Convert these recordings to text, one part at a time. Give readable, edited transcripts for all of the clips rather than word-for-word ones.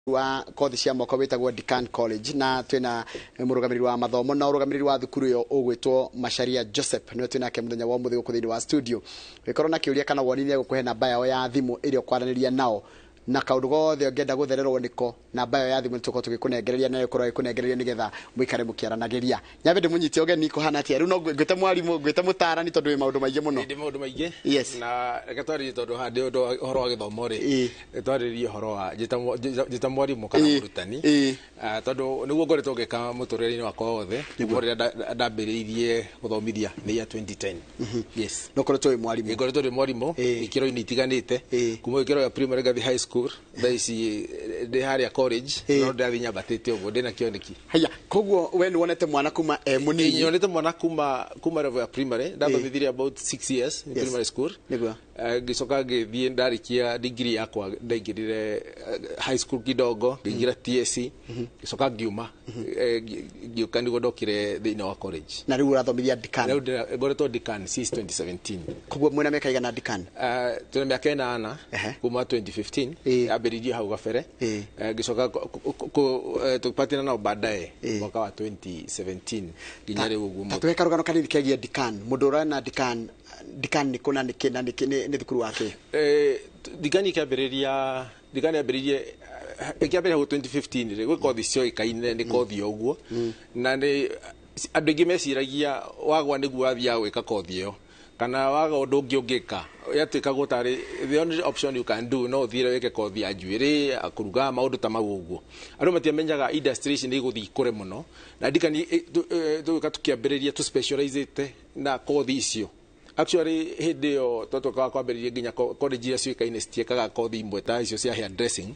Wa kothi cia moko wĩtagwo Decan College, na twĩna mũrũgamĩrĩri wa mathomo na ũrũgamĩrĩri wa thukuru ĩyo ũgwĩtwo Macharia Joseph, nĩwe twĩnake mũthenya wa ũmũthĩ gũkũ thĩinĩ wa studio. Ũngĩkorwo na kĩũria kana woni, nĩ egũkũhe namba yao ya thimũ ĩrĩa ũkwaranĩria nao na kaũndũ gothe ũngĩenda gũthererwo nĩko. Namba ĩyo ya thimũ nĩ tũkorwo tũgĩkũnengereria na ĩkorwo ĩkũnengereria nĩgetha mũikare mũkĩaranagĩria. Nyambe ndĩmũnyite ũgeni. Kũhana atĩa rĩu? No ngwĩte mwarimũ, ngwĩte mũtarani, tondũ wĩ maũndũ maingĩ mũno. Ndĩ maũndũ maingĩ. Yes. Na reke twarĩrie, tondũ haha ndĩ ũndũ ũhoro wa gĩthomo rĩ, reke twarĩrie ũhoro wa njĩta mwarimũ kana mũrutani. Ah, tondũ nĩguo ngoretwo ngĩka mũtũrĩre-inĩ wakwa wothe kuma rĩrĩa ndambĩrĩirie gũthomithia nĩ year 2010, yes. No ũkoretwo wĩ mwarimũ. Ngoretwo ndĩ mwarimũ ikĩro-inĩ itiganĩte, kuma gĩkĩro gĩa primary ngathiĩ high school, thaa ici ndĩ harĩa college. No ndĩrathiĩ nyambatĩte ũguo, ndĩna kĩoneki. Haya, koguo we nĩ wonete mwana kuma e mũnini? Nyonete mwana kuma level ya primary. Ndathomithirie about 6 years in primary school. Ngĩcoka ngĩthiĩ, ndarĩkia degree yakwa ndaingĩrire high school kidogo, ngĩingĩra TSC, ngĩcoka ngiuma. Ngĩũka nĩguo ndokire thĩinĩ wa college. Na rĩu ũrathomithia Decan? Rĩu ngoretwo Decan since 2017. Koguo mwĩna mĩaka igana Decan? Tũrĩ mĩaka 8. Kuma 2015 yambĩrĩirie hau gabere. Ngĩcoka tũkĩpatina nao baadaye mwaka wa 2017 nginya rĩu ũguo. Ta tũhe karũgano kanini kegiĩ Decan, mũndũ ũrona Decan, Decan nĩ kũ na nĩkĩ na nĩkĩ nĩ thukuru wa kĩ? Decan ikĩambĩrĩria, Decan yambĩrĩirie ĩkĩambĩrĩria hau 2015 rĩ, gwĩ kothi cioĩkaine nĩ kothi o ũguo, na nĩ andũ aingĩ meciragia wagwa nĩguo wathiaga gwĩka kothi ĩyo, kana waga ũndũ ũngĩ ũngĩka yatuĩkagwo tarĩ the only option you can do, no ũthire wĩke kothi ya njuĩrĩ, ya kũruga, maũndũ ta mau ũguo. Andũ matiamenyaga industry ici nĩ igũthiĩ ikũre mũno, na Decan tũgĩũka tũkĩambĩrĩria tũ specializĩte na kothi icio. Actually, hĩndĩ ĩyo twatuĩkaga kwambĩrĩria nginya college iria ciũĩkaine citiĩkaga kothi imwe ta icio cia hair dressing.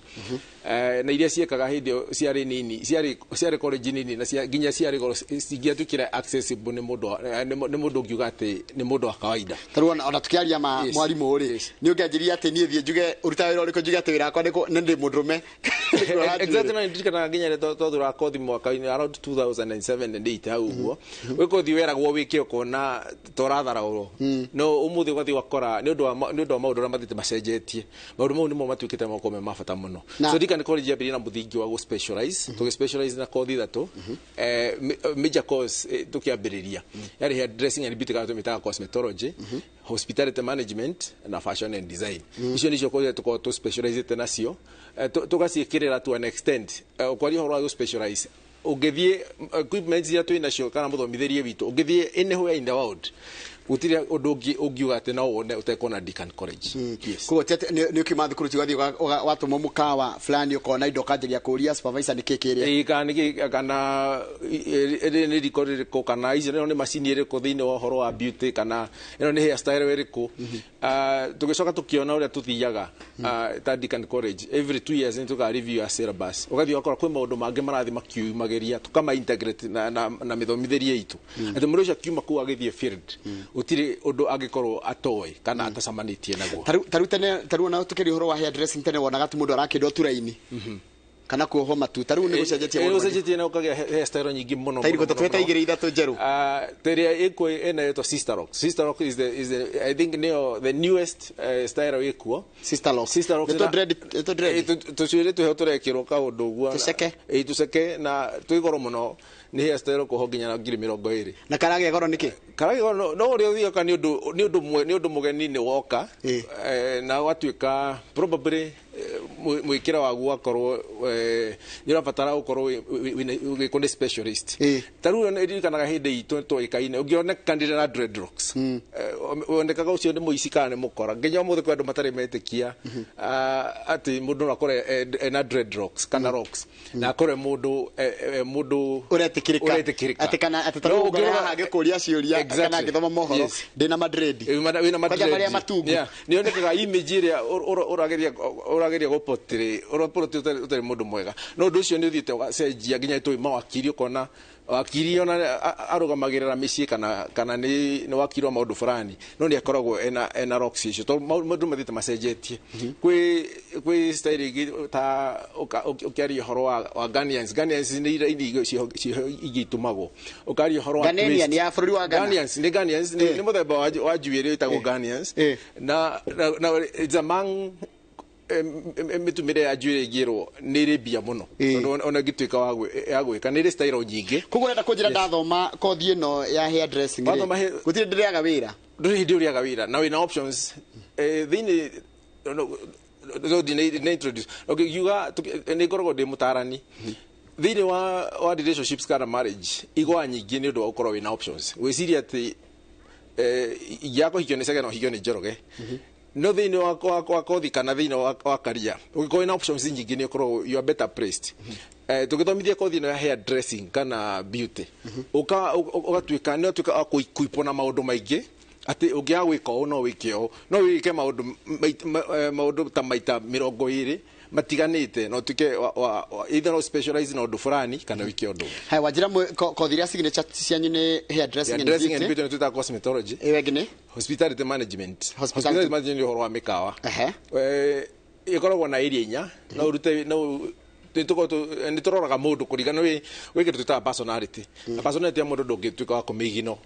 Na iria ciĩkaga hĩndĩ ĩyo ciarĩ nini, ciarĩ college nini na nginya ciarĩ goro, cingĩatuĩkire accessible nĩ mũndũ nĩ mũndũ ũngiuga atĩ nĩ mũndũ wa kawaida. Tarĩu ona tũkĩaria ma mwarimũ rĩ, nĩ ũngĩanjirie atĩ niĩ thiĩ njuge ũrutaga wĩra ũrĩkũ, njuge atĩ wĩra wakwa nĩ ndĩ mũndũrũme? Exactly, na ndirikanaga nginya rĩrĩa twathuraga kothi mwaka-inĩ around 2007 and 8 hau ũguo, gwĩ kothi weragwo wĩke ũkona toratharaũrwo, no ũmũthĩ ũgathiĩ ũgakora nĩ ũndũ wa maũndũ ũrĩa mathiĩte macenjetie, maũndũ mau nĩmo matuĩkĩte makorwo me ma bata mũno. So Decan College yambĩrĩirie na mũthingi wa gũ specialize, tũgĩ specialize na kothi ithatũ. Major course tũkĩambĩrĩria yarĩ hair dressing and beauty, kana tũmĩtaga cosmetology, hospitality management na fashion and design. Icio nicio kothi tũkorwo tũ specializĩte nacio. Tũgaciĩkĩrĩra to an extent. Ũkwaria ũhoro wa gũ specialize, ũngĩthiĩ equipment iria twĩ nacio kana mũthomithĩrie witũ, ũngĩthiĩ anywhere in the world, gũtirĩ ũndũ ũngĩ ũngiuga atĩ no wone ũtekuona Decan College, yes. Koguo ti atĩ nĩ ũkiuma thukuru ti ũgathiĩ watũmwo mũkawa fulani, ũkona indo, ũkanjagia kũria supervisor nĩ kĩ kĩrĩa. Ĩĩ, kana nĩ kana nĩ riko rĩrĩkũ, kana icio ĩno nĩ macini ĩrĩkũ thĩinĩ wa ũhoro wa beauty, kana ĩno nĩ hair style ĩrĩkũ. Ah, tũgĩcoka tũkĩona ũrĩa tũthiaga ta Decan College, every 2 years nĩ tũka review ya syllabus, ũgathiĩ ũgakora kwĩ maũndũ mangĩ marathiĩ makiumagĩria, tũkama integrate na mĩthomithĩrie itũ, atĩ mũndũ ũcio akiuma kũu agĩthiĩ field gũtirĩ ũndũ angĩkorwo atoĩ kana atacamanĩtie naguo. Tarĩu tene, tarĩu ona tũkĩria ũhoro wa hair dressing, tene wonaga tu mũndũ arakĩndwo turaini kana kuohwo matu. Tarĩu nĩ gũcenjetie maũndũ maingĩ. Ũcenjetie na ũkagĩa hair style nyingĩ mũno. Ta irĩkũ? Mũno, Ta twĩta mũno. igĩrĩ ithatũ njerũ. Teria ĩkuo ĩna ĩtwo Sister Rock. Sister Rock is the I think nĩyo the newest style ĩkuo. Sister Lock. Sister Rock. Nĩ tũ dread, nĩ tũ dread. Tũcuĩrĩ twĩho tũrekĩrwo kaũndũ ũguo. Tũceke. Ĩ, tũceke, na twĩ goro mũno, nĩ hair style kũho nginya na 20,000. Na karagĩa goro nĩkĩ? Karagĩ no ũrĩa ũthiaga nĩ ũndũ mũgeni nĩ woka. Na ũgatuĩka probably mwĩkĩra waguo wakorwo nĩ ũrabatara ũkorwo wĩkwo nĩ specialist. Ta rĩu nĩririkanaga hĩndĩ itũ twoĩkaine, ũngĩonekanire na dreadlocks, wonekaga ũcio nĩ mũici kana nĩ mũkora. Nginya ũmũthĩ kwĩ andũ matarĩ metĩkia atĩ mũndũ no akorwo ena dreadlocks kana locks na akorwo mũndũ ũretĩkĩrĩka. Ũretĩkĩrĩka. Atĩ kana atĩ No, tarĩu ũngĩrora- haha ngĩkũria ciũria kana ngĩthoma mohoro ndĩna madredi. Wĩna Kwanja madread. marĩa matungu. Yeah. Nĩ yonekaga image ĩrĩa ũrageria gũportray, ũraportray ũtarĩ mũndũ mwega, no ũndũ ũcio nĩ ũthiĩte ũgacenjia nginya tũĩ mawakiri, ũkona wakiri ona arũgamagĩrĩra mĩciĩ kana nĩ wakiri wa maũndũ fulani, no nĩ akoragwo ena locks icio, tondũ maũndũ mathiĩte macenjetie. Kwĩ style ĩngĩ ta ũkĩaria ũhoro wa Ghanaians. Ghanaians nĩ iria iria ciho ingĩ itumagwo, ũkaria ũhoro wa Ghanaian twist. ya bũrũri wa Ghana. Ghanaians nĩ Ghanaians nĩ mũthemba wa njuĩrĩ wĩtagwo Ghanaians, na it's among Mĩtumĩre ya njuĩrĩ ĩngĩrwo nĩ ĩrĩ mbia mũno, tondũ ona ĩngĩtuĩka ya gwĩka nĩ ĩrĩ style nyingĩ. Koguo ũrenda kũnjĩra ndathoma kothi ĩno ya hair dressing rĩ, gũtirĩ ndĩrĩaga wĩra? Ndũrĩ hĩndĩ ũrĩaga wĩra, na wĩna options thĩinĩ. No ndina introduce, okay, ngiuga nĩ ngoragwo ndĩ mũtarani thĩinĩ wa relationships kana marriage, igwa nyingĩ nĩ ũndũ wa gũkorwo wĩna options, gwĩciria atĩ ingĩaga kũhikio nĩ Chege no hikio nĩ Njoroge. No thĩinĩ wa kothi kana thĩinĩ wa career, ũngĩkorwo wĩna options nyingĩ, nĩ ũkoragwo you are better placed. Tũgĩthomithia kothi ĩno ya hair dressing kana beauty, ũgatuĩka nĩ ũtuĩka wa kũipwo na maũndũ maingĩ, atĩ ũngĩaga gwĩka ũũ no wĩke ũũ, no wĩke maũndũ ta maita 20 matiganĩte, na ũtuĩke either no specialize na ũndũ fulani kana wĩke ũndũ ũngĩ. Haya, wanjĩra kothi iria signature cianyu nĩ hair dressing and dressing and beauty. beauty, nĩ twĩtaga cosmetology. Ĩyo ĩngĩ nĩ? Hospitality management. Hospitality. Hospitality management nĩ ũhoro wa mĩkawa. Ĩkoragwo na area inya, no ũrute no nĩ tũroraga mũndũ kũringana wĩ kĩndũ twĩtaga personality, na personality ya mũndũ ndũngĩtuĩka wa kũmĩigino.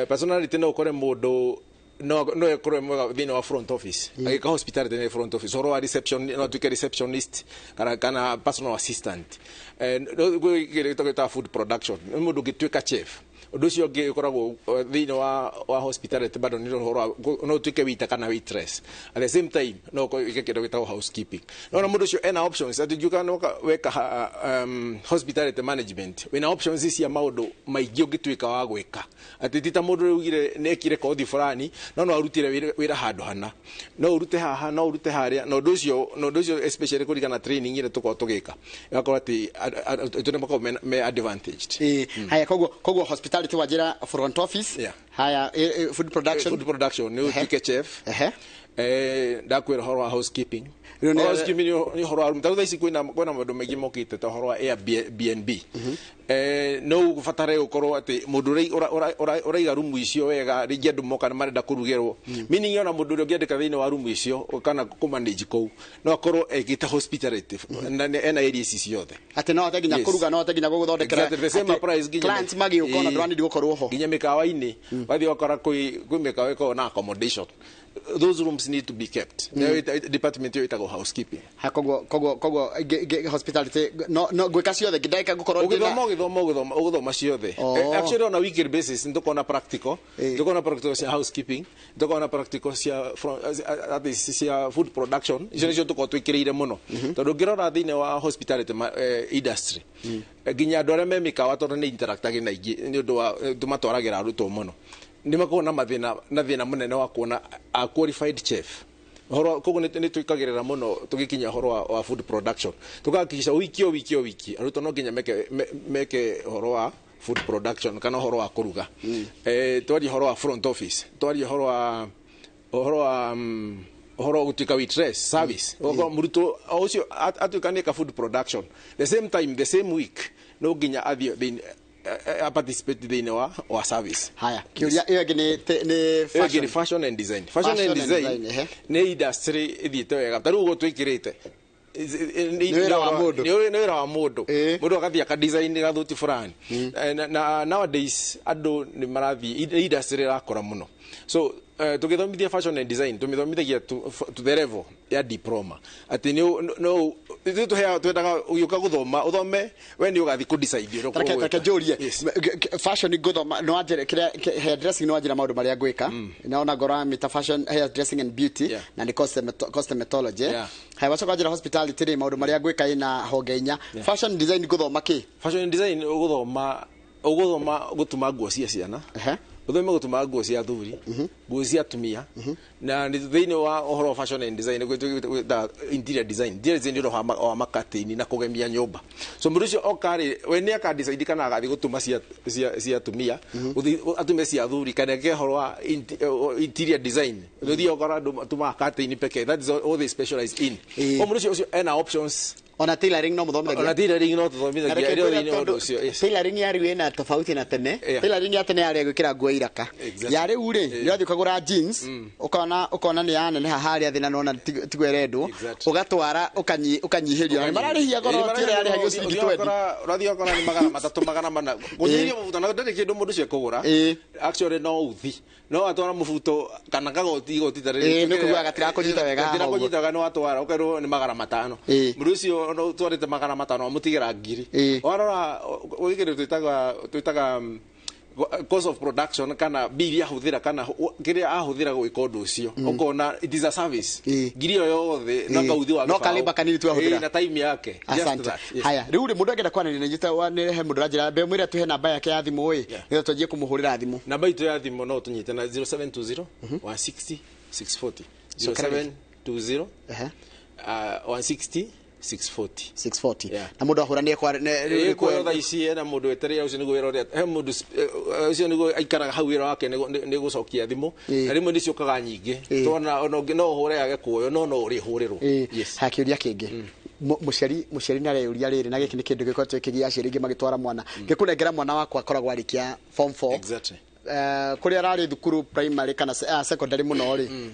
Personality no ũkore mũndũ no ekorwo mwega thĩinĩ wa front office agĩka hospitality, nĩ front office, ũhoro wa reception, no atuĩke receptionist kana personal assistant. No gwĩ kĩndũ twĩtaga food production, nĩ mũndũ ũngĩtuĩka chef. Ũndũ ũcio ũngĩ ũkoragwo thĩinĩ wa hospitality bado nĩ ũhoro wa no ũtuĩke waiter kana waitress. At the same time no ũkorwo wĩke kĩndũ gĩtagwo housekeeping. No na mũndũ ũcio ena options, atĩ ũngiuga no weka hospitality management, wĩna options cia maũndũ maingĩ ũngĩtuĩka wa gwĩka, atĩ ti ta mũndũ ũrĩa ugire nĩ ekire kothi fulani no arutire wĩra handũ hana, no ũrute haha, no ũrute harĩa. Na ũndũ ũcio especially kũringana na training ĩrĩa tũkoragwo tũgĩka, ĩgakorwo atĩ andũ nĩ makoragwo me advantaged. Haya, koguo hospitality wanjĩra front office. Haya, food production? Food production nĩ ũtuĩke chef. Ndakwĩra ũhoro wa housekeeping. Rĩu Ũhoro wa housekeeping nĩ ũhoro wa room. Ta rĩu thaa ici kwĩna maũndũ maingĩ mokĩte ta ũhoro wa Airbnb. No ũbatare gũkorwo atĩ mũndũ ũrĩa ũraiga rumu icio wega, rĩngĩ andũ moka nĩ marenda kũrugĩrwo, meaning ona mũndũ ũrĩa ũngĩandĩka thĩinĩ wa rumu icio kana kũmanage kũu no akorwo ekĩte hospitality na ena area ici ciothe. Atĩ no ahote nginya Yes. kũruga, no ahote nginya gũgũthondekera. Exactly, the same Atĩ applies nginya clients magĩũka ona ndũranindi gũkorwo ho. Nginya mĩkawa-inĩ wathiĩ ũgakora kwĩ mĩkawa ĩkoragwo na accommodation, those rooms need to be kept. Nayo department ĩyo ĩtagwo housekeeping. Ha, koguo hospitality no gwĩka ciothe ngĩndagĩka ngũkorwo ndĩna Ũgĩthoma ciothe. Oh. Actually on a weekly basis nĩtũkorwo na practical, nĩtũkorwo na practical cia housekeeping, nĩtũkorwo na practical cia that is cia food production. Icio nĩcio tũkorwo twĩkĩrĩire mũno, tondũ ũngĩrora thĩinĩ wa hospitality industry, nginya andũ arĩa me mĩkawa, tondũ nĩ interactagĩ na ingĩ nĩ ũndũ wa tũmatwaragĩra arutwo mũno, nĩ makoragwo na mathĩna na thĩna mũnene wa kuona a qualified chef. Ũhoro koguo nĩ twĩkagĩrĩra mũno tũgĩkinya ũhoro wa food production, tũgahakikisha wiki o wiki o wiki arutwo no nginya meke ũhoro wa food production kana ũhoro wa kũruga. Twarie ũhoro wa front office, twarie ũhoro wa gũtuĩka waitress service. Ũgakorwo mũrutwo o ũcio atuĩka nĩ eka food production, the same time, the same week, no nginya athiĩ thĩinĩ a participate thĩinĩ wa service. Haya, kĩũria ĩyo ĩngĩ nĩ Ĩyo ĩngĩ nĩ fashion. Fashion and design. Fashion Fashion and and design design, ehe. nĩ industry ĩthiĩte wega, ta rĩu ũguo twĩkĩrĩte. Nĩ wĩra wa mũndũ. Nĩ wĩra wa mũndũ. Mũndũ agathiĩ akadesign gathuti fulani. Na nowadays andũ nĩ marathiĩ, nĩ industry ĩrakũra mũno. So tũgĩthomithia fashion and design, tũmĩthomithagia to the level ya diploma, atĩ nĩ no ithuĩ tũheaga, twendaga ũgĩũka gũthoma ũthome we nĩ ũgathiĩ kũ-decide ũrĩa Reke ũgwĩka. reke njũrie. Yes. Fashion ngũthoma no anjĩre kĩrĩa hair dressing, no anjĩra maũndũ marĩa ngwĩka, naona ngora mĩta fashion, hair dressing and beauty na nĩ cosmetology. Haya, wacoka wanjĩra hospitality rĩ, maũndũ marĩa ngwĩka ĩna honge inya. Fashion design ngũthoma kĩ? Fashion and design ũgũthoma gũtuma nguo cia ciana, ũthome gũtuma nguo cia athuri, nguo cia atumia, na nĩ thĩinĩ wa ũhoro wa fashion and design gwĩta interior design. Interior design nĩ ũhoro wa makatĩini na kũgemia nyũmba. So mũndũ ũcio oka rĩ, we nĩ aka decide kana agathiĩ gũtuma cia atumia, atume cia athuri, kana eke ũhoro wa interior design. Ũthiĩ ũkora andũ matumaga curtain pekee, that is all they specialize in. O mũndũ ũcio ena options. Ona tailoring no mũthomithagia? Ona tailoring no tũthomithagia ĩrĩa thĩinĩ wa ũndũ ũcio, yes. Tailoring ya rĩu ĩna tofauti na tene. Tailoring ya tene yarĩ gwĩkĩra nguo iraka. Ya rĩu rĩ, nĩ ũrathiĩ ũkagũra jeans, ũkona nĩ yaneneha harĩa thĩ na nona tiguo ĩrendwo, ũgatwara ũkanyihĩrio. Na mararĩhia goro, ti ĩrĩa yarĩhagio ciringi 20. Ũrathiĩ ũgakora nĩ 300, 400 gũnyihĩria mũbuto, na ndũrĩ kĩndũ mũndũ ũcio ekũgũra. Actually no uthi no atwara mũbuto kana kagoti, igoti ta rĩrĩ. Nĩ kuga gatirakũnyita wega haha ũguo. Gatirakũnyita wega, nĩ watwara ũkerwo nĩ 500. Mũndũ ũcio no ũtwarĩte 500 amũtigĩra 1000. Warora gwĩ kĩndũ twĩtaga cost of production, kana mbia iria ahũthĩra, kana kĩrĩa ahũthĩra gwĩka ũndũ ũcio, ũkona it is a service. 1000 ĩyo yothe na kauthi wa No gĩbaũ. kalĩmba kanini tu ahũthĩra. Na time yake. Just Asante. that, yes. Haya, rĩu rĩ, mũndũ angĩenda kwaranĩria na inyuĩ, nĩ he mũndũ ũranjĩra mbe mwĩre tuhe namba yake ya thimũ ĩ, nĩgetha twanjie kũmũhũrĩra thimũ. Namba itũ ya thimũ no tũnyite na 0720 160 640. Cokera rĩngĩ. 0720 160 640. 640. Yeah. Na mũndũ ahũra nĩ Ĩ, thaa ici hena mũndũ wetereire, ũcio nĩguo wĩra ũrĩa he mũndũ ũcio nĩguo aikaraga hau, wĩra wake nĩ gũcokia thimũ. Na rĩmwe nĩ ciũkaga nyingĩ. Twana ona ũngĩ no ũhũre yage kuoywo, no ũrĩhũrĩrwo. Yes. Haya, kĩũria kĩngĩ. Mũciari nĩ areyũria rĩrĩ, na gĩkĩ nĩ kĩndũ gĩkoretwo kĩgia aciari aingĩ magĩtwara mwana. Ngĩkũnengera mwana wakwa akoragwo arĩkia form 4. Kũrĩa ararĩ thukuru primary kana secondary mũno rĩ,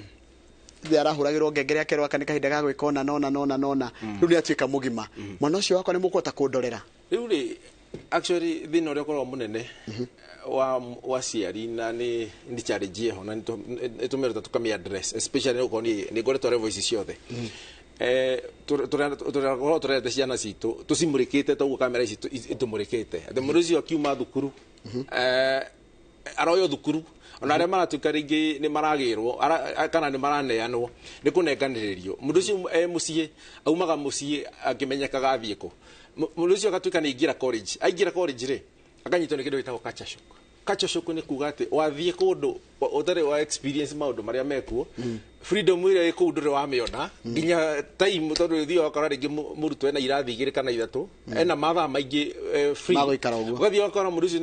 thĩ arahũragĩrwo ngengere akerwo aka nĩ kahinda ga gwĩka ũna nona nona nona. Rĩu nĩ atuĩka mũgima. Mwana ũcio wakwa nĩ mũkũhota kũndorera? Rĩu rĩ, actually thĩna ũrĩa ũkoragwo mũnene wa ciari na nĩ challenge ĩho na nĩ tũmĩrota tũkamĩ address, especially nĩ gũkorwo nĩ ngoretwo level ici ciothe. Tũrakorwo tũrerete ciana citũ tũcimũrĩkĩte toguo kamera ici itũmũrĩkĩte, atĩ mũndũ ũcio akiuma thukuru, aroywo thukuru, ona arĩa maratuĩka rĩngĩ nĩ maragĩrwo kana nĩ maraneanwo, nĩ kũnenganĩrĩrio. Mũndũ ũcio e mũciĩ aumaga mũciĩ akĩmenyekaga athiĩ kũ. Mũndũ ũcio agatuĩka nĩ aingĩra college. Aingĩra college rĩ, akanyitwo nĩ kĩndũ gĩtagwo culture shock. Culture shock nĩ kuga atĩ wathiĩ kũndũ ũtarĩ wa experience maũndũ marĩa mekuo, freedom ĩrĩa ĩ kũu ndũrĩ wamĩona nginya time, tondũ ũthiaga ũgakora rĩngĩ mũrutwo ena irathi 2 kana 3, ena mathaa maingĩ free. Ma gũikara ũguo. Ũgathiĩ ũgakora mũndũ ũcio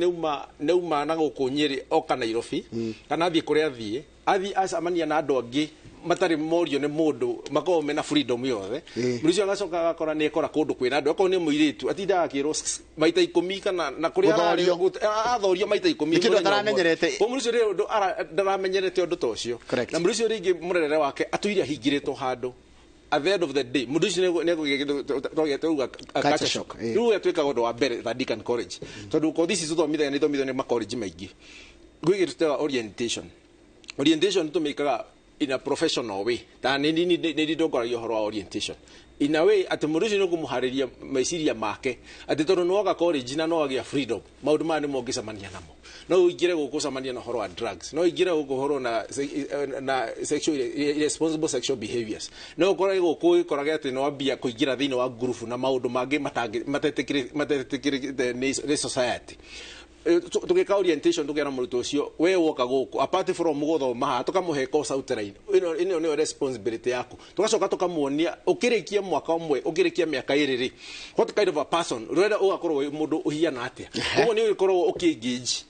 nĩauma na gũkũ Nyĩrĩ oka Nairobi, kana athiĩ kũrĩa athiĩ acemania na andũ angĩ matarĩ morio nĩ mũndũ, makoragwo mena freedom yothe. Mũndũ ũcio agacoka agakora nĩ ekora kũndũ kwĩna andũ, akorwo nĩ mũirĩtu atindaga akĩrwo maita 10 kana na kũrĩa ararĩ, Gũthorio. Athorio maita 10 Nĩ kĩndũ mũthenya ũmwe. ataramenyerete. Koguo mũndũ ũcio rĩrĩ ũndũ ndaramenyerete ũndũ ta ũcio. Na mũndũ ũcio rĩngĩ mũrerere wake atũire ahingĩrĩtwo handũ. At the end of the day mũndũ ũcio nĩekũgĩa kĩndũ twagĩa tũruga Culture culture shock, shock. Rĩu ũrĩa twĩkaga ũndũ wa mbere ta Deakin College, tondũ kothi ici tũthomithagia nĩ ithomithio nĩ makollege maingĩ, gwĩ kĩndũ twĩtaga orientation. Orientation tũmĩkaga in a professional way, ta nĩ ndongoragia ũhoro wa orientation in a way atĩ mũndũ ũcio nĩ ũkũmũharĩria meciria make atĩ tondũ nĩ woka college na no wagĩa freedom, maũndũ maya nĩmo ũngĩcemania namo. No ũingĩre gũkũ ũcemanie na ũhoro wa drugs, no ũingĩre gũkũ ũhoro na sexual irresponsible sexual behaviors, no ũkore gũkũ ũgĩkorage atĩ nĩ wambia kũingĩra thĩinĩ wa ngurubu na maũndũ mangĩ matetĩkĩrĩte nĩ society. Tũgĩka orientation tũkera mũrutwo ũcio, we woka gũkũ, apart from gũthoma haha, tũkamũhe course outline ĩno nĩyo responsibility yaku. Tũgacoka tũkamuonia ũkĩrĩkia mwaka ũmwe, ũkĩrĩkia mĩaka 2 rĩ, what kind of a person ũrenda ũgakorwo wĩ mũndũ ũhiana atĩa. Ũguo nĩ ũgĩkorwo ũkĩ-engage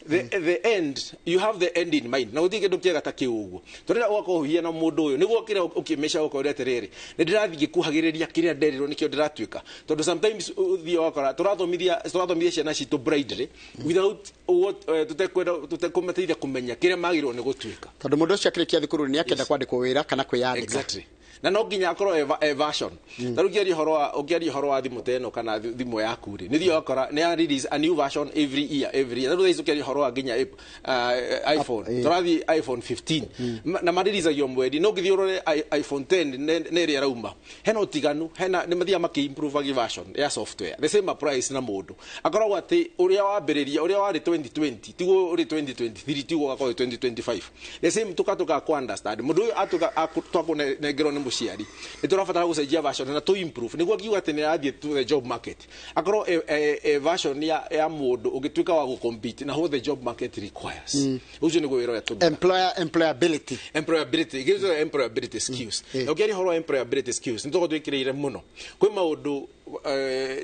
the end, you have the end in mind, na gũtirĩ kĩndũ kĩega ta kĩu. Ũguo tũrenda ũgakorwo ũhiana mũndũ ũyũ nĩguo kĩrĩa ũkĩmĩca ũkorwo atĩrĩrĩ, nĩ ndĩrathiĩ ngĩkuhagĩrĩria kĩrĩa nderirwo nĩkĩo ndĩratuĩka, tondũ sometimes ũthiĩ ũgakora tũrathomithia ciana citũ blindly without what, tũtekwenda tũtekũmateithia kũmenya kĩrĩa magĩrĩirwo nĩ gũtuĩka. Tondũ mũndũ ũcio akĩrĩkia thukuru nĩ akenda kwandĩkwo wĩra kana kwĩyandĩka. Exactly. Na no nginya akorwo e version. Ta rĩu ũngĩaria ũhoro wa thimũ ta ĩno kana thimũ yaku rĩ, nĩ thiaga ũgakora nĩ ya release a new version every year, every year. Ta rĩu thaa ici ũkĩaria ũhoro wa nginya iPhone, tũrathiĩ iPhone 15. Na mareleasagio mweri, no ũngĩthiĩ ũrore iPhone 10 nĩ ĩrĩa ĩrauma, hena ũtiganu, hena nĩ mathiaga makĩ-improve version ya software. The same applies na mũndũ akoragwo atĩ ũrĩa wambĩrĩria, ũrĩa warĩ 2020 tiguo ũrĩ 2023, tiguo ũgakorwo 2025. The same tũkatuĩka ku understand mũndũ ũyũ atuĩka twakũnengerwo nĩ mũciari, nĩ tũrabatara gũcenjia version na tũ improve nĩguo akiuga atĩ nĩ arathiĩ to the job market, akorwo e version ya mũndũ ũngĩtuĩka wa gũcompete na what the job market requires. Ũcio nĩguo wĩra ũrĩa tũrutaga. Employability. Employability, gives you employability skills. Na ũkĩaria ũhoro wa employability skills, nĩ tũkorwo twĩkĩrĩire mũno kwĩ maũndũ,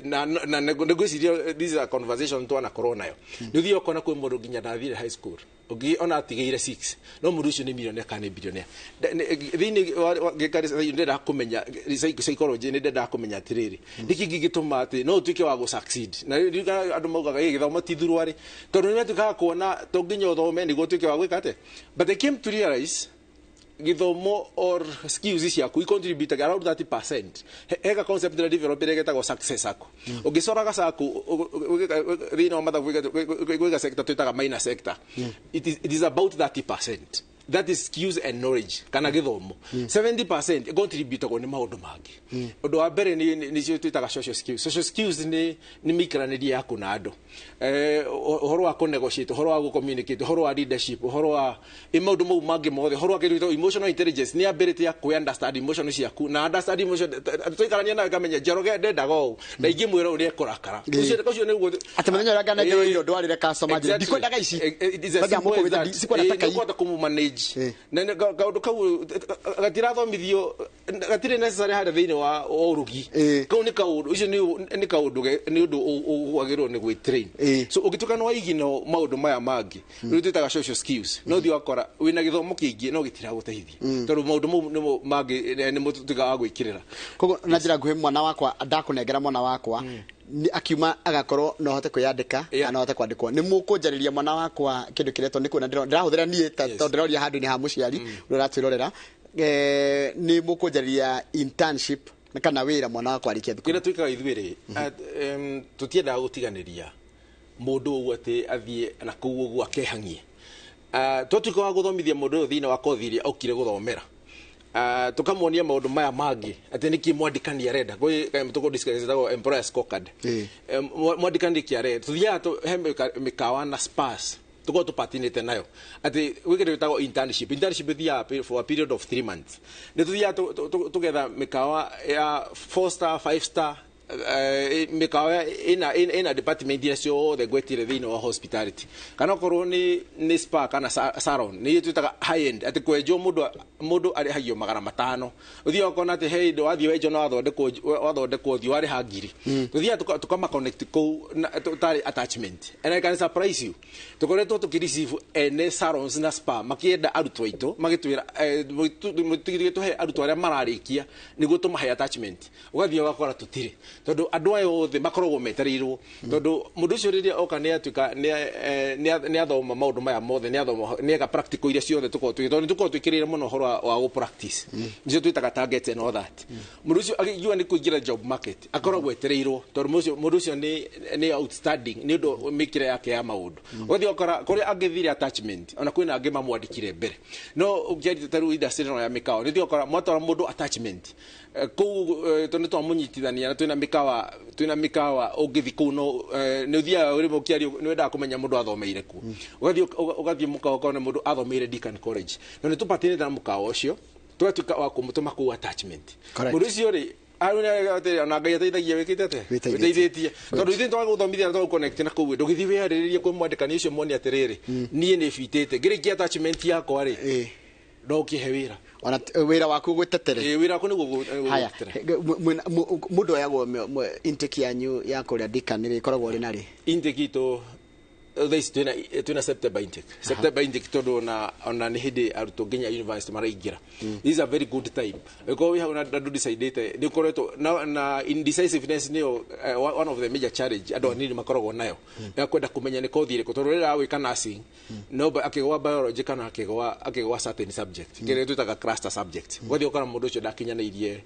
na ngwĩciria this is a conversation twanakorwo nayo. Nĩ ũthiaga ũkona kwĩ mũndũ nginya ndathire high school. Ũngĩ ona atigĩire 6 no mũndũ ũcio nĩ millionaire kana nĩ billionaire. Thĩinĩ wa ngĩka research ndendaga kũmenya psychology, nĩ ndendaga kũmenya atĩrĩrĩ, nĩkĩ kĩngĩtũma atĩ no ũtuĩke wa gũ succeed. Na rĩu andũ maugaga ĩ gĩthomo ti thurwa rĩ, tondũ nĩ matuĩkaga kuona to nginya ũthome nĩguo ũtuĩke wa gwĩka atĩa. But I came to realize gĩthomo or skills ciaku icontribute around 30%. Hega concept ĩrĩa develop ĩrĩa ĩtagwo success sacco. Ũngĩcoraga sacco thĩinĩ wa mathabu gwĩka sector twĩtaga minor sector, it is about 30% that is skills and knowledge kana gĩthomo. 70% contributagwo nĩ maũndũ mangĩ. Ũndũ wa mbere nĩ nĩcio twĩtaga social skills. Social skills nĩ mĩikaranĩrie yaku na andũ, ũhoro wa kũ-negotiate, ũhoro wa gũ-communicate, ũhoro wa leadership, ũhoro wa maũndũ mau mangĩ mothe, ũhoro wa kĩndũ gĩtagwo emotional intelligence, nĩ ability ya kũ understand emotion ciaku na understand emotion tũikarania nawe ngamenya Njoroge ndendaga ũũ na ingĩmwĩra ũũ nĩ ekũrakara. Ũcio nĩguo Atĩ mũthenya ũrĩa nganengerwo irio ndwarĩre customer njĩre, "Ndikwendaga ici." Sikwenda taka ii. Nĩkũhota kũmũ-manage. Na kaũndũ kau gatirathomithio, gatirĩ necessary harĩa thĩinĩ wa ũrugi. Kau nĩ kaũndũ ũcio nĩ kaũndũ nĩ ũndũ ũgwagĩrĩrwo nĩ gwĩ-train. So ũngĩtuĩka nĩ waigino maũndũ maya mangĩ rĩu twĩtaga social skills, no ũthiĩ wakora wĩna gĩthomo kĩingĩ no gĩtiragũteithia tondũ maũndũ mau nĩmo mangĩ nĩmo tũtuĩkaga wa gwĩkĩrĩra. Koguo na njĩra nguhĩ, mwana wakwa ndakũnengera, mwana wakwa akiuma agakorwo no ahote kwĩyandĩka kana no ahote kwandĩkwo. Nĩ mũkũnjarĩria mwana wakwa kĩndũ kĩretwo nĩ kuona ndĩrahũthĩra niĩ tondũ ndĩroria handũ-inĩ ha mũciari ũrĩa ũratwĩrorera, nĩ mũkũnjarĩria internship kana wĩra mwana wakwa arĩkia thukuru? Kĩrĩa twĩkaga ithuĩ rĩ, tũtiendaga gũtiganĩria mũndũ ũguo atĩ athiĩ na kũu ũguo akehang'ie. Twatuĩka wa gũthomithia mũndũ ũyũ thĩinĩ wa kothi ĩrĩa okire gũthomera, tukamuonia maũndũ maya mangĩ atĩ nĩkĩ mwandĩkani arenda gwĩ tũkũ discuss ĩtagwo employer scorecard. Mwandĩkani nĩkĩ arenda, tũthiaga he mĩkawa na spas tukorwo tũpatinĩte nayo atĩ gwĩ kĩndũ gĩtagwo internship. Internship ĩthiaga for a period of 3 months. Nĩ tũthiaga tũgetha mĩkawa ya 4 star, 5 star, mĩkawa ĩna department iria ciothe ngwetire thĩinĩ wa hospitality, kana okorwo nĩ spa kana salon nĩ twĩtaga high end, atĩ kwenjwo mũndũ arĩhagio 500. Ũthiaga ũkona atĩ he indo wathiĩ wenjwo na wathondekwo ũthiũ warĩha 1,000. Tũthiaga tũkama connect kũu tarĩ attachment. And I can surprise you, tũkoretwo tũkĩ-receive ene salons na spa makĩenda arutwo aitũ, magĩtwĩra mũtigithie tũhe arutwo arĩa mararĩkia nĩguo tũmahe attachment. Ũgathiĩ ũgakora tũtirĩ, tondũ andũ aya othe makoragwo metereirwo, tondũ mũndũ ũcio rĩrĩa oka nĩ atuĩka nĩ athoma maũndũ maya mothe, nĩ athoma, nĩ eka practical iria ciothe tũkoragwo twĩ, tondũ nĩ tũkoragwo twĩkĩrĩire mũno ũhoro wa gũ practice, nĩcio twĩtaga targets and all that. Mũndũ ũcio agĩkiuga nĩ kũingĩra job market akoragwo etereirwo, tondũ mũndũ ũcio nĩ outstanding nĩ ũndũ mĩkĩre yake ya maũndũ. Ũgathiĩ ũgakora kũrĩa angĩthire attachment, ona kwĩna angĩ mamwandĩkire mbere, no ũngĩaria ta rĩu industry ĩno ya mĩkawa, nĩ ũthiĩ ũgakora mwatwara mũndũ attachment kũu, tondũ nĩ twamũnyitithania na twĩna mĩkawa ũngĩthi kũu no nĩ ũthiaga rĩmwe ũkĩario nĩ wendaga kũmenya mũndũ athomeire kũ. Ũgathiĩ ũgathiĩ mũkawa ũkona mũndũ athomeire Deakin College, no nĩ tũpatinĩte na mũkawa ũcio tũgatuĩka wa kũmũtũma kũu attachment. Mũndũ ũcio rĩ ona Ngai ateithagia wĩkĩte atĩa? Wĩteithĩtie. Wĩteithĩtie, tondũ ithuĩ twagũthomithia na twagũconnect na kũu, ndũgĩthiĩ wĩharĩrĩrie kwĩ mwandĩkani ũcio muone atĩrĩrĩ, niĩ nĩ bitĩte ngĩrĩkia attachment yakwa rĩ, no ũkĩhe wĩra. Ona wĩra waku gwĩtetere. Ĩ, wĩra waku nĩguo Haya. gũtetere. Mũndũ oyagwo intake yanyu ya kũrĩa Deakin rĩ, ĩkoragwo rĩ na rĩ? Intake itũ thaa ici twĩna September intake. September intake tondũ ona nĩ hĩndĩ arutwo nginya university maraingĩra. This is a very good time ĩkorwo wĩ hau na ndũ decidĩte nĩ ũkoretwo na indecisiveness nĩyo one of the major challenge andũ anini makoragwo nayo ya kwenda kũmenya nĩ kothi ĩrĩkũ, tondũ rĩrĩa gwĩka nursing no akĩgwa biology kana akĩgwa certain subject kĩrĩa twĩtaga cluster subject, ũgathiĩ ũkora mũndũ ũcio ndakinyanĩirie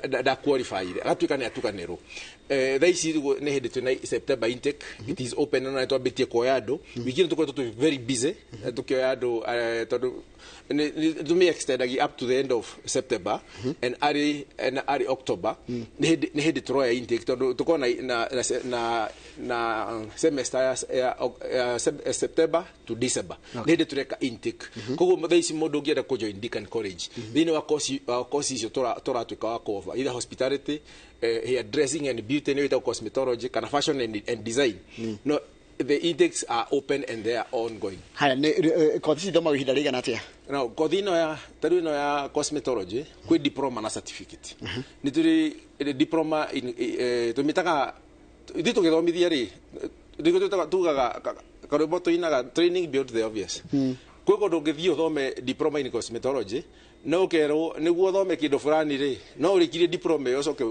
nda qualify agatuĩka nĩ atukanĩrwo. Thaa ici rĩu nĩ hĩndĩ twĩna September intake. It is open na twambĩtie kuoya andũ wiki ĩno. Tũkoretwo twĩ very busy tukĩoya andũ, tondũ tũmĩ extendagia up to the end of September and early October. Nĩ hĩndĩ tũroya intake tondũ tũkorwo na semester ya September to December. Nĩ hĩndĩ tũreka intake. Koguo thaa ici mũndũ ũngĩenda kũ join Deakin College thĩinĩ wa course icio tũratuĩka wa cover, either hospitality, hair dressing and beauty nĩyo ĩtagwo cosmetology, kana fashion and design, no the intakes are open and they are ongoing. Haya, nĩ kothi ici ithomagwo ihinda rĩigana atĩa? Now kothi ĩno ya tarĩu ĩno ya cosmetology kwĩ diploma na certificate. Nĩ tũrĩ diploma in tũmĩtaga ithuĩ tũgĩthomithia rĩ nĩguo tugaga Karwĩmbo tũinaga training beyond the obvious. Kwĩ kũndũ ũngĩthiĩ ũthome diploma in cosmetology, no ũkerwo nĩguo ũthome kĩndũ fulani rĩ, no ũrĩkirie diploma ĩyo ũcoke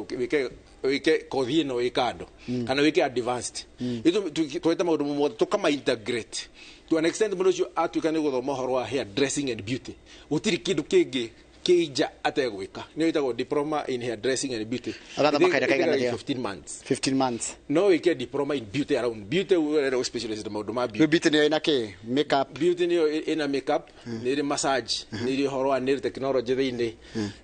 wĩke kothi ĩno ĩ kando kana wĩke advanced. Ithuĩ twete maũndũ mothe tũkama integrate to an extent. Mũndũ ũcio atuĩka nĩ gũthoma ũhoro wa hair dressing and beauty, gũtirĩ kĩndũ kĩngĩ kĩnja ategwĩka. Nĩyo ĩtagwo diploma in hair dressing and beauty. Agathoma kahinda kaigana atĩa? 15 months. 15 months. No wĩke diploma in beauty around beauty, ũrenda gũ specialize na maũndũ ma beauty. Rĩu beauty nĩyo ĩna kĩ? Makeup? Beauty nĩyo ĩna makeup, nĩ ĩrĩ massage, nĩ ĩrĩ ũhoro wa nail technology thĩinĩ,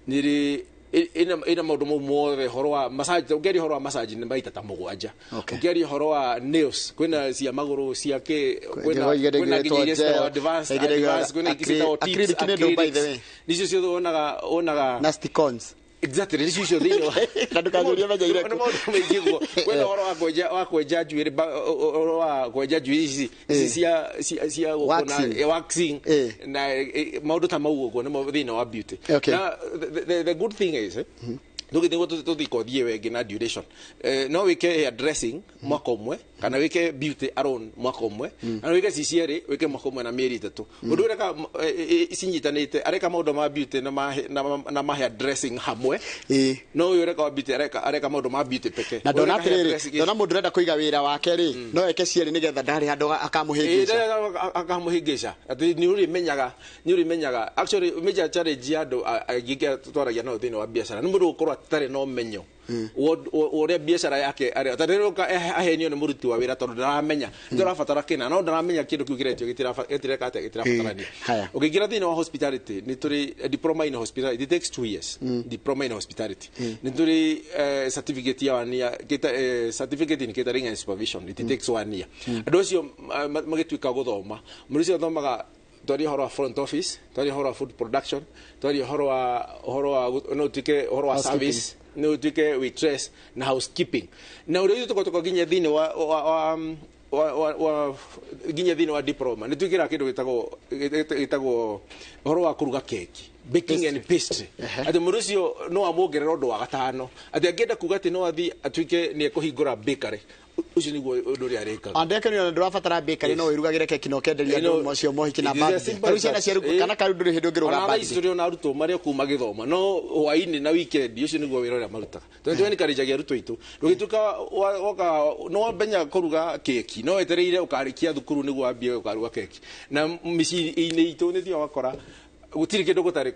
nĩ ĩrĩ ĩna maũndũ mau mothe. Ũhoro wa massage, ũngĩaria ũhoro wa massage nĩ maita ta 7. Ũngĩaria ũhoro wa nails, kwĩna cia magũrũ, cia kĩ, kwĩna Kwĩna kwĩna nginya iria gel, ciĩtagwo advanced ĩngĩ advanced, kwĩna ingĩ ciĩtagwo tips, acrylic nĩ ndũ, by the way. acrylics. Nicio ciothe wonaga Na stick-ons. Exactly, nicio icio thĩinĩ wa Na ndũkanjũrie menye irĩkũ. Nĩ maũndũ maingĩ guo. Kwĩna ũhoro wa kwenja njuĩrĩ, ũhoro wa kwenja njuĩrĩ ici cia gũkũ na Waxing. Waxing na maũndũ ta mau ũguo nĩmo thĩinĩ wa beauty. Na the good thing is, tũgĩthiĩ tũthiĩ kothi ĩyo ĩngĩ na duration, no wĩke hair dressing mwaka ũmwe kana wĩke beauty alone mwaka ũmwe kana wĩke ci cierĩ, wĩke mwaka ũmwe na mĩeri 3. Ũndũ ũreka cinyitanĩte, areka maũndũ ma beauty na ma hair dressing hamwe. No ũyũ ũreka wa beauty areka maũndũ ma beauty peke. Na ndona Ũyũ ũreka hair atĩrĩrĩ, dressing- ndona mũndũ ũrenda kũiga wĩra wake rĩ, no eke cierĩ nĩgetha ndarĩ handũ akamũhĩngĩca. Akamũhĩngĩca atĩ nĩ ũrĩmenyaga. Actually, major challenge ya andũ aingĩ twaragia nao thĩinĩ wa biacara nĩ mũndũ gũkorwo atarĩ na ũmenyo wa ũrĩa biacara yake arĩa ta rĩrĩa ũka ahenio nĩ mũruti wa wĩra tondũ ndaramenya nĩ ũrabatara kĩna, no ndaramenya kĩndũ kĩu kĩretio gĩtireka atĩa, gĩtirabatarania. Haya. Ũkĩingĩra thĩinĩ wa hospitality, nĩ tũrĩ diploma in hospitality. It takes 2 years. Diploma in hospitality, nĩ tũrĩ certificate ya one year, certificate in catering and supervision. It takes one year. Andũ acio magĩtuĩka gũthoma, mũndũ ũcio athomaga, twaria ũhoro wa front office, twaria ũhoro wa food production, twaria ũhoro wa no ũtuĩke ũhoro wa Housekeeping. service, no ũtuĩke waitress na housekeeping, na ũrĩa ithuĩ tũkoragwo nginya thĩinĩ wa nginya thĩinĩ wa diploma nĩ twĩkĩraga kĩndũ gĩtagwo ũhoro wa kũruga keki, baking and pastry, atĩ mũndũ ũcio no amuongerera ũndũ wa gatano, atĩ angĩenda kuga atĩ no athiĩ atuĩke nĩ ekũhingũra bakery, ũcio nĩguo ũndũ ũrĩa arĩkaga. Andeke nĩ ndũrabatara bakery, no wĩrugagĩre keki na ũkenderia andũ macio mohiki na birthday. Rĩu ciana ciaku kana karu ndũrĩ hĩndĩ ũngĩruga Ona thaa ici birthday. tũrĩ ona arutwo marĩa kuma gĩthoma no hwaĩ-inĩ na weekend, ũcio nĩguo wĩra ũrĩa marutaga, tondũ nĩ encourage arutwo aitũ ndũgĩtuĩka woka no wambenya kũruga keki, no wetereire ũkarĩkia thukuru nĩguo wambie ũkaruga keki. Na mĩciĩ-inĩ itũ nĩ thiaga ũgakora gũtirĩ kĩndũ gũtarĩ,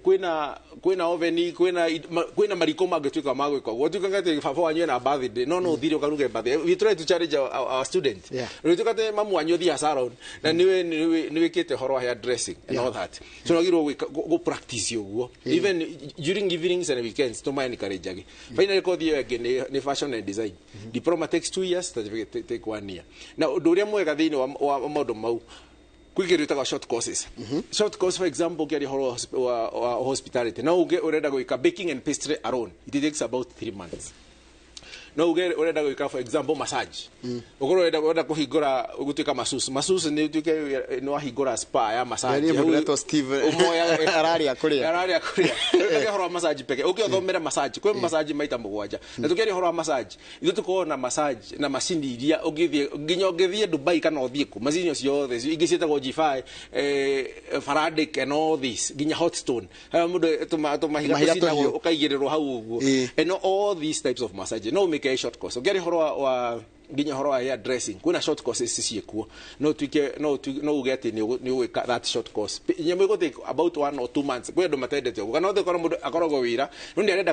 kwĩna oven, kwĩna mariko mangĩtuĩka ma gwĩka ũguo. Tuĩka atĩ baba wanyu ena birthday, no ũthire ũkaruge birthday. We try to challenge our student. Rĩtuĩka atĩ mamu wanyu athiaga salon na nĩwe nĩwĩkĩte ũhoro wa hair dressing and all that, so nagirwo gwĩka go practice ũguo even during evenings and weekends, tũma encourage age. Finally, kothi ĩyo ĩngĩ nĩ fashion and design. Diploma takes 2 years, certificate take one year. Na ũndũ ũrĩa mwega thĩinĩ wa maũndũ mau, kwĩ kĩndũ gĩtagwo short courses. Short course, for example, ũkĩaria ũhoro wa hospitality, no uge ũrenda gwĩka baking and pastry alone, it takes about 3 months. No uge ũrenda gwĩka, for example, massage, ũkorwo ũrenda kũhingũra gũtuĩka masseuse. Masseuse nĩ ũtuĩke nĩ wahingũra spa ya massage. Nĩ mũndũ ũretwo Steve ararĩa kũrĩa. Ararĩa kũrĩa. Ũkĩaria ũhoro wa massage peke, ũkĩ ũthomere massage, kwĩ massage maita 7. Na tũkĩaria ũhoro wa massage, ithuĩ tũkoragwo na massage na macini iria ũngĩthiĩ nginya ũngĩthiĩ Dubai kana ũthiĩ kũ, macini ciothe ingĩ ciĩtagwo G5, Faradic and all this, nginya hot stone harĩa mũndũ tũmahiga Tũmahiga tũcinagwo tũhiũ. Ũkaigĩrĩrwo hau ũguo. And all these types of massage no ũmĩke short course. Ũngĩaria ũhoro wa nginya ũhoro wa hair dressing, kwĩna short courses ciĩkuo, no ũtuĩke no uge atĩ nĩ ũgwĩka that short course. Nyamũ ĩgũ take about 1 or 2 months. Kwĩ andũ matendete ũguo, kana othe korwo mũndũ akoragwo wĩra no nĩ arenda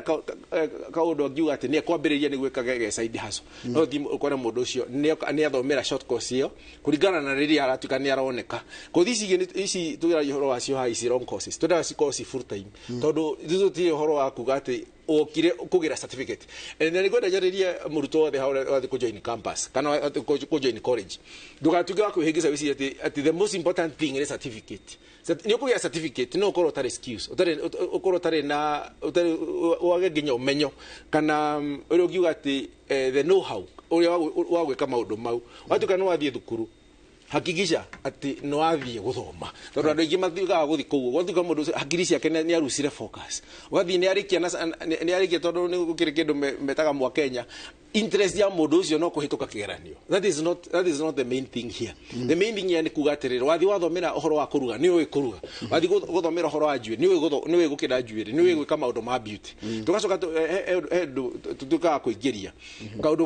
kaũndũ angiuga atĩ nĩ ekwambĩrĩria nĩ gwĩka ge side hustle, no thiĩ ũkore mũndũ ũcio nĩ athomera short course ĩyo kũringana na rĩrĩa aratuĩka nĩ aroneka. Kothi ici igĩ ici tũgeragia ũhoro wacio haha, ici long courses twendaga cikorwo ci full time, tondũ ithuĩ tũtirĩ ũhoro wa kuga atĩ okire kũgĩra certificate. Na nĩ ngwenda njarĩrie mũrutwo wothe hau ũrathiĩ kũjoin campus kana ũrathiĩ kũjoin college, ndũgatuĩke wa kwĩhĩngĩca wĩcirie atĩ the most important thing nĩ certificate. Nĩ ũkũgĩa certificate no ũkorwo ũtarĩ skills, ũtarĩ ũkorwo ũtarĩ na ũtarĩ wage nginya ũmenyo kana ũrĩa ũngiuga atĩ the know how ũrĩa wa gwĩka maũndũ mau. Watuĩka nĩ wathiĩ thukuru Hakikisha atĩ nĩ wathiĩ gũthoma, tondũ andũ aingĩ mathiaga gũthiĩ kũu gwatuĩka mũndũ ũcio hakiri ciake nĩ arucire focus, ũgathiĩ nĩ arĩkia nĩ arĩkia, tondũ nĩ gũkĩrĩ kĩndũ metaga mwa Kenya, interest ya mũndũ ũcio no kũhĩtũka kĩgeranio. That is not the main thing here. The main thing here nĩ kuga atĩrĩrĩ, wathiĩ wathomera ũhoro wa kũruga, nĩ ũĩ kũruga. Wathiĩ gũthomera ũhoro wa njuĩrĩ, nĩ ũĩ gũkĩra njuĩrĩ, nĩ ũĩ gwĩka maũndũ ma beauty. Tũgacoka he ũndũ tũtuĩkaga kũingĩria kaũndũ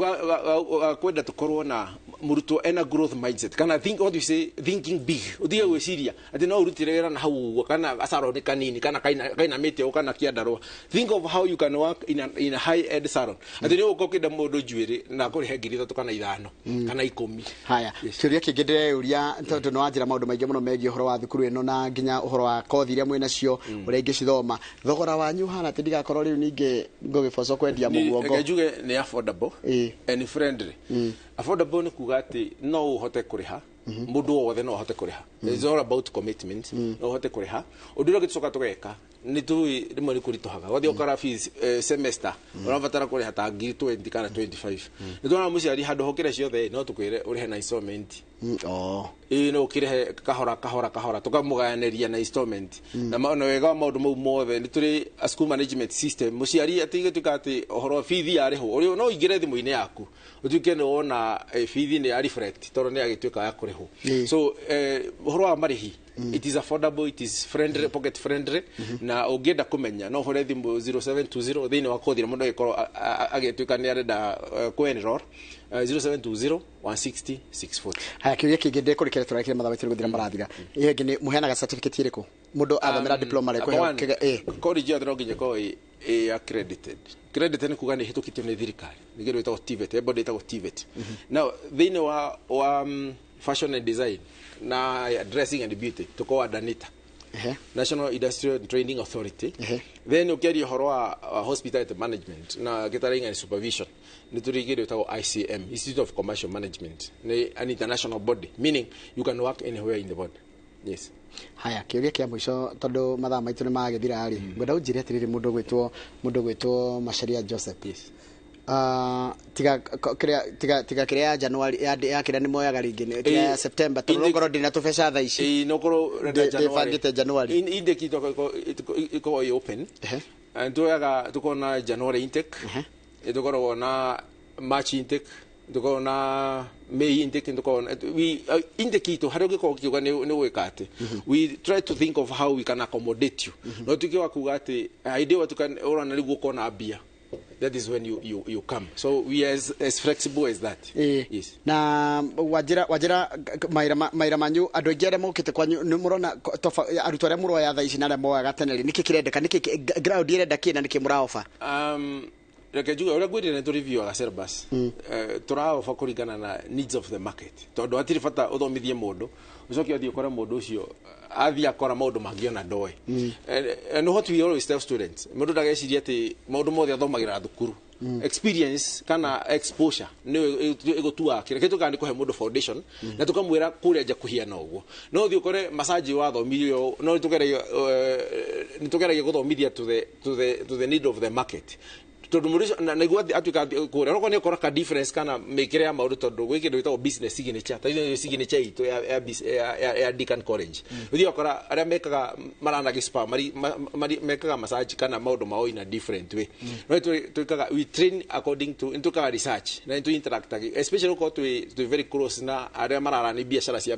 ga kwenda tũkorwo na mũrutwo ena growth mindset, kana think, what you say, thinking big. Ũtige gwĩciria atĩ no ũrutire wĩra na hau ũguo, kana gacaroni kanini, kana kainamĩte ũguo, kana kĩandarũa. Think of how you can work in a high end salon, atĩ nĩ ũgũka ũkĩenda mũndũ njuĩrĩ na kũrĩhe 3,000 kana 5 kana 10. Haya. Yes. Kĩũria kĩngĩ ndĩreyũria, tondũ nĩ wanjĩra maũndũ maingĩ mũno megiĩ ũhoro wa thukuru ĩno na nginya ũhoro wa kothi iria mwĩ nacio, ũrĩa ingĩcithoma, thogora wanyu hana atĩ ndigakorwo rĩu ningĩ ngũgĩbocwo kwendia mũguongo? Reke njuge nĩ affordable and friendly. Affordable nĩ kuga atĩ no ũhote kũrĩha, mũndũ o wothe no ahote kũrĩha. It's all about commitment. No ũhote kũrĩha. Ũndũ ũrĩa ũngĩ tũcoka tũgeka, nĩ tũĩ rĩmwe nĩ kũritũhaga, wathiĩ ũkora fees, semester ũrabatara kũrĩha ta ngiri 20 kana 25. Nĩ tuona mũciari handũ hokĩre ciothe, no tũkwĩre ũrĩhe na installment. Oh. Ĩĩ, no ũkĩrĩhe kahora kahora kahora, tũkamũgayanĩria na installment. Na wega wa maũndũ mau mothe, nĩ tũrĩ a school management system. Mũciari atĩ gĩtuĩka atĩ ũhoro wa bithi yarĩhwo, ũrĩa no ũingĩre thimũ-inĩ yaku ũtuĩke nĩ wona bithi nĩ ya reflect, tondũ nĩ yagĩtuĩka ya kũrĩhwo. So ũhoro wa marĩhi, it is affordable, it is friendly, pocket friendly. Na ũngĩenda kũmenya, no ũhũre thimũ 0720 thĩinĩ wa kothi ĩrĩa mũndũ agĩkorwo agĩtuĩka nĩ arenda kũ-enroll, 0720 160 640. Haya, kĩũria kĩngĩ ndĩkũrĩkĩra, tũrakĩre mathaa maitũ nĩ gũthira marathira. Ĩyo ĩngĩ nĩ mũheanaga certificate ĩrĩkũ mũndũ athomera diploma rĩ? Number one, Kũheo college yothe no nginya ĩkorwo ĩ accredited. Accredited nĩ kuga nĩ ĩhĩtũkĩtio nĩ thirikari, nĩ kĩndũ gĩtagwo TVET, body ĩtagwo TVET. Now thĩinĩ wa fashion and design na dressing and beauty, tũkoragwo Danita, National Industrial Training Authority. Then ũkĩaria ũhoro wa hospitality management na catering and supervision, nĩ tũrĩ kĩndũ gĩtagwo ICM, Institute of Commercial Management. Nĩ an international body, meaning you can work anywhere in the world. Yes. Haya, kĩũria kĩa mũico, tondũ mathaa maitũ nĩ magĩthira rĩ, ngwenda ũnjĩre atĩrĩrĩ, mũndũ gwĩtwo Macharia Joseph, tiga kĩrĩa, tiga kĩrĩa ya January ya kĩrĩa nĩ moyaga rĩngĩ tiga ya September, tondũ ngorwo ndĩna tũbeca thaa ici. Ĩĩ, no korwo ũrenda Ndĩbangĩte January. Intake itũ ĩkoragwo ĩ open. Tuoyaga, tũkoragwo na January intake, tũkoragwo na March intake, tũkoragwo na May intake, tũkoragwo na we intake itũ harĩa ũngĩkorwo ũkiuga nĩ gwĩka atĩ we try to think of how we can accommodate you. No tuĩke wa kuga atĩ hĩndĩ ĩyo watuĩka ũrona rĩu ũkona mbia, that is when you come. So we are as flexible as that. Yes. Na wanjĩra maira manyu, andũ aingĩ arĩa mokĩte kwanyu nĩ mũrona arutwo arĩa mũroya thaa ici na arĩa moyaga tene rĩ, nĩkĩ kĩrendeka, nĩkĩ ground ĩrenda kĩ na nĩkĩ mũraoba? Reke njuge ũrĩa ngwĩrire, nĩ tũreviewaga syllabus. Tũraoba kũringana na needs of the market, tondũ hatirĩ bata ũthomithie mũndũ ũcoke ũthiĩ ũkore mũndũ ũcio athiĩ akora maũndũ mangĩ ona ndoĩ. And what we always tell students, mũndũ ndagecirie atĩ maũndũ mothe athomagĩra thukuru. Experience kana exposure nĩyo ĩgũtuaga kĩrĩa kĩtũkaga nĩ kũhe mũndũ foundation na tũkamwĩra kũrĩa nja kũhiana ũguo. No ũthiĩ ũkore massage wathomithirio, no nĩ tũgeragia gũthomithia to the need of the market, tondũ mũndũ ũcio nĩguo atuĩka atĩ kũrĩa onokorwo nĩ ũkora ka difference kana mĩkĩre ya maũndũ, tondũ gwĩ kĩndũ gĩtagwo business signature, ta ithĩ signature itũ ya Deakin College. Ũthiĩ ũkora arĩa mekaga marana gĩspa mekaga massage kana maũndũ mao in a different way. No twĩkaga, we train according to, nĩ twĩkaga research na nĩ interactaga, especially ũkorwo twĩ very close na arĩa mararani biacara cia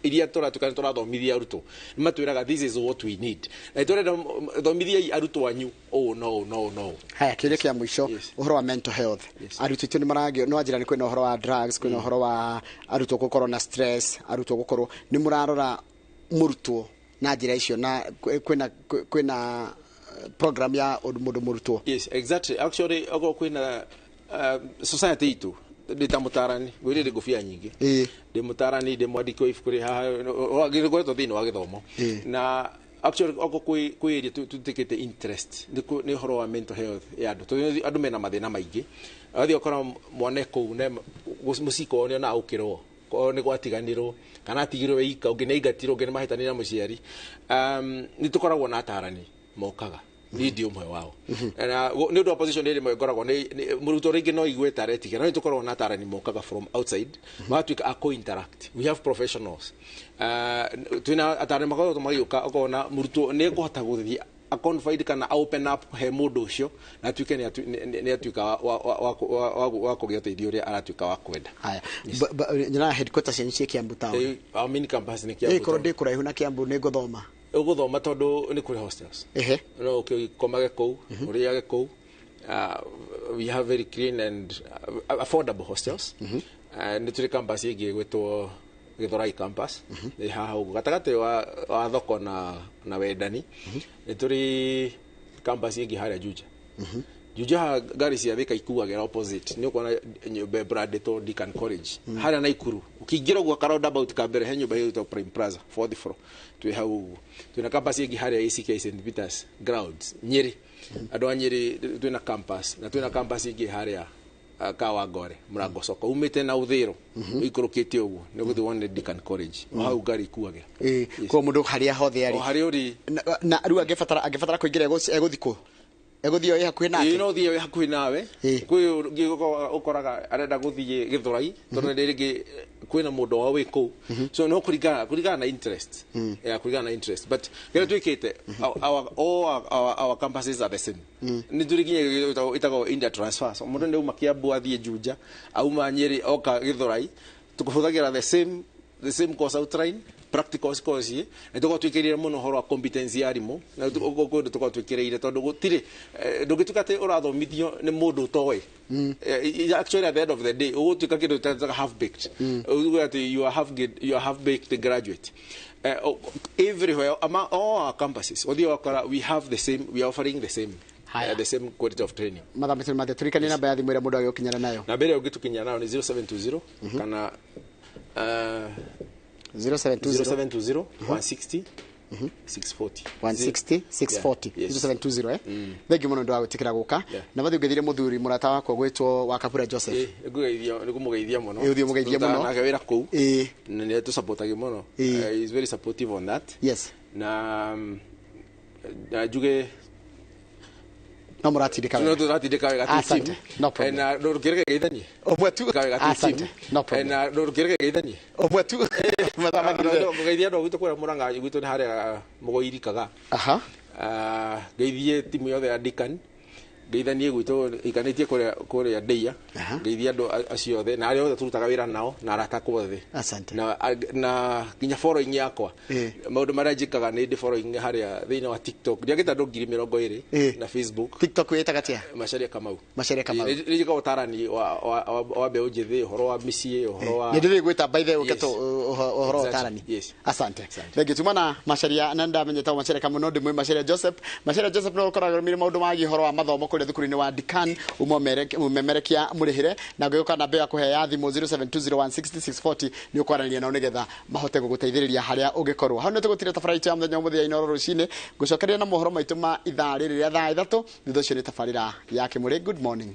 iria tũratuĩka nĩ tũrathomithia arutwo, nĩ matwĩraga this is what we need na tũrenda thomithiai arutwo anyu ũũ no ũũ no ũũ no ũũ. Haya, kĩũria kĩa mũico. Ũhoro wa mental health. Arutwo aitũ nĩ maragio, no wanjĩra nĩ kwĩna ũhoro wa drugs, kwĩna ũhoro wa arutwo gũkorwo na stress, arutwo gũkorwo nĩ mũrarora mũrutwo na njĩra icio, na kwĩna program ya mũndũ mũrutwo? Yes, exactly. Actually, okorwo kwĩna society itũ, ndĩ ta mũtarani ngwĩrĩre ngũbia nyingĩ. Ndĩ mũtarani, ndĩ mwandĩki wa ibuku rĩ haha ngoretwo thĩinĩ wa gĩthomo. Na actually oko kwĩ area tũtĩkĩte interest nĩ ũhoro wa mental health ya andũ, tondũ andũ mena mathĩna maingĩ. Athiĩ ũkora mwana kũu ne mũciko nĩ ona aũkĩrwo ko nĩ gwatiganĩrwo kana atigirwo ika, ũngĩ nĩ aingatirwo, ũngĩ nĩ mahĩtanire na mũciari. Nĩ tũkoragwo na atarani mokaga Niĩ ndi ũmwe wao. Na nĩ ũndũ wa position ĩrĩ ĩmwe ngoragwo nĩ mũrutwo rĩngĩ no igue ta aretigĩra, no nĩ tũkoragwo na atarani mokaga from outside magatuĩka a co-interact. We have professionals. Twĩna atarani makoragwo magĩũka, ũkona mũrutwo nĩ ekũhota gũthiĩ a confide kana a open up he mũndũ ũcio na atuĩke nĩ atuĩka wa kũgĩa ũteithio ũrĩa aratuĩka wa kwenda. Haya. Nyonaga headquarters cianyu ciĩ Kiambu town. Our main campus nĩ Kiambu Ĩkorwo town. ndĩ kũraihu na Kiambu nĩ ngũthoma? Ũgũthoma tondũ nĩ kũrĩ hostels. No ũkĩkomage kũu, ũrĩage kũu. We have very clean and affordable hostels. Nĩ tũrĩ campus ĩngĩ ĩgwĩtwo Githurai campus, nĩ haha ũguo gatagatĩ wa thoko na Wendani. Nĩ tũrĩ campus ĩngĩ harĩa Juja. Juja haha ngari cia Thika ikuagĩra opposite, nĩ ũkuona nyũmba brandĩtwo Deakin College harĩa Naikuru. Ũkĩingĩra ũguo ka roundabout ka mbere he nyũmba ĩgwĩtwo Prime Plaza, fourth floor, twĩ hau ũguo. Twĩna campus ĩngĩ harĩa ACK St Peters grounds, Nyĩrĩ. Andũ a Nyĩrĩ twĩna campus, na twĩna campus ĩngĩ harĩa Kawangware mũrango soko umĩte na Ũthĩro ũikũrũkĩte ũguo nĩ ũgũthiĩ wone Deakin College, o hau ngari ikuagĩra. Kwa mũndũ harĩa hothe O arĩ. Harĩa ũrĩ. Na rĩu angĩbatara kũingĩra egũthiĩ kũ? Egũthiĩ o ĩ hakuhĩ nake? Ĩĩ, no ũthiĩ wĩ hakuhĩ nawe. Kwĩ ũngĩ ũkoraga arenda gũthiĩ Gĩthũrai tondũ nĩ rĩngĩ kwĩna mũndũ wao wĩ kũu, so no kũringana na interest, yeah, kũringana na interest. But kĩrĩa twĩkĩte, all our campuses are the same. Nĩ tũrĩ nginya ĩtagwo inter transfer, so mũndũ nĩ auma Kiambu athiĩ Juja, auma Nyĩrĩ oka Gĩthũrai, tũkũhũthagĩra the same course outline, practical course. Nĩ tũkoragwo twĩkĩrĩire mũno ũhoro wa competence ya arimũ, na ũguo kũndũ tũkoragwo twĩkĩrĩire tondũ gũtirĩ ndũngĩtuĩka atĩ ũrathomithio nĩ mũndũ ũtoĩ. Actually, at the end of the day ũgũtuĩka kĩndũ tũtaga half baked, uge atĩ you are half baked graduate. Everywhere among all our campuses ũthiĩ ũgakora we have the same, we are offering the same Haya. The same quality of training. Mathaa maitũ nĩ mathia. Tũririkanie namba ya thimũ ĩrĩa mũndũ agĩũkinyana nayo. Namba ĩrĩa ũngĩtũkinyia nayo nĩ 0720 kana 0720 0720 160 640. 160 640. Yeah, yes. 0720. Thengiũ mũno nĩ wa gwĩtĩkĩra gũka. Yeah. Na bathi ũngĩthire mũthuri mũrata wakwa gwĩtwo wa Kabura Joseph. Ngũgeithio, nĩ kũmũgeithia mũno. Ĩ, ũthiĩ ũmũgeithie mũno. Tũrutaga nake wĩra kũu. Na nĩ tũsupportagi mũno. He is very supportive on that. Na njuge No mũratindĩka no wega. tũratindĩka wega twĩ Asante. team. No problem. Na ndũkĩreke geithanie. Ũmwe tu. Wega twĩ Asante. team. No problem. Na ndũkĩreke geithanie. Ũmwe tu. Mathaa mathirire. Ngeithia andũ a gwitũ kũrĩa Mũrang'a, gwitũ nĩ harĩa Mũgoiri Kaga. Ngeithie timu yothe ya Deakin, ngeithanie gwitũ ikanĩtie kũrĩa Ndeia. Ngeithie andũ acio othe na arĩa othe tũrutaga wĩra nao na arata akwa othe. Asante. Na nginya following yakwa, maũndũ marĩa njĩkaga nĩ ndĩ following harĩa thĩinĩ wa TikTok, ndiagĩte andũ 20,000 na Facebook. TikTok wĩtaga atĩa? Macharia Kamau. Macharia Kamau. Nĩ njĩkaga ũtarani wa mbeũ njĩthĩ, ũhoro wa mĩciĩ, ũhoro wa Nĩ ndĩrĩ gwĩta by the way. Yes. Ũketo ũhoro wa ũtarani. Yes. Asante. Thengiũ. Tuma na Macharia na ndamenyete Macharia Kamau, no ndĩmwĩ Macharia Joseph. Macharia Joseph no ũkoragwo arũmĩrĩire maũndũ magiĩ ũhoro wa mathomo kũrĩa thukuru-inĩ wa Deakin, mũmemerekia mũrĩhĩre na ngĩũka namba ĩyo ya kũhe ya thimũ 0720160640 nĩ ũkwaranĩria nao nĩgetha mahote gũgũteithĩrĩria harĩa ũngĩkorwo. Hau nĩ tũgũtira tabarĩra itũ ya mũthenya ũmũthĩ ya Inooro rũcinĩ. Ngũcokeria na mohoro maitũ ma ithaa rĩrĩ rĩa thaa 3. Thutha ũcio nĩ tabarĩra ya Kĩmũrĩ. Good morning.